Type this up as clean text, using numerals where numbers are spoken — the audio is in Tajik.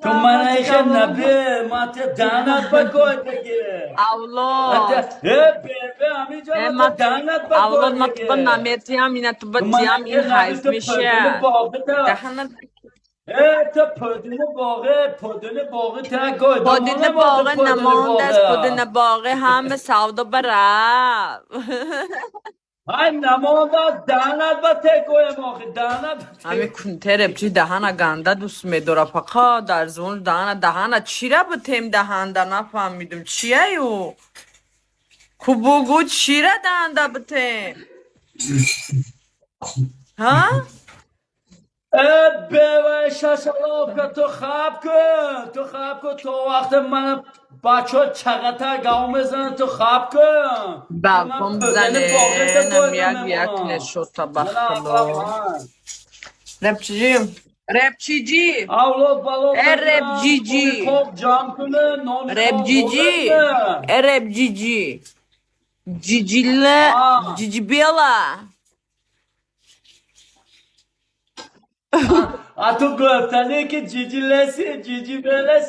Ту мана наби, ма те данат ба гой деге. Авлод. Э, бебе, ҳаминҷа ма те данат ба гой. Авлод, ма туба наметиям, ина туба тиям, ин ҳайф меша. Даҳана. Э, ту пудини боғе, пудини боғи та гой. Пудини боғе намондааст, пудини боғе ҳама савдо барав. Ҳай, намондааст, данат ба те гоем охи, данат. Ҳами кунте репчи даҳана ганда дӯст медора, фақат дар зун даҳана, даҳана чира бутем, даҳанда нафаҳмидум чияю ку, бугу, чира даҳанда бутем, ҳа? Э, беваи шашаловка, ту хаб кун, ту хаб кун, то вақте мана бачаҳо чағата гав мезананд, ту хаб кун. Балкон бизанем, як як нешота, ба худо. Репчиҷи, репчиҷи. Авлод балод. Э, репҷиҷи. Ҷамъ куне. Репҷиҷи, э, репҷиҷи, ҷиҷила, ҷиҷибела. А ту гуфтанӣ ки ҷиҷи леси, ҷиҷи белеси.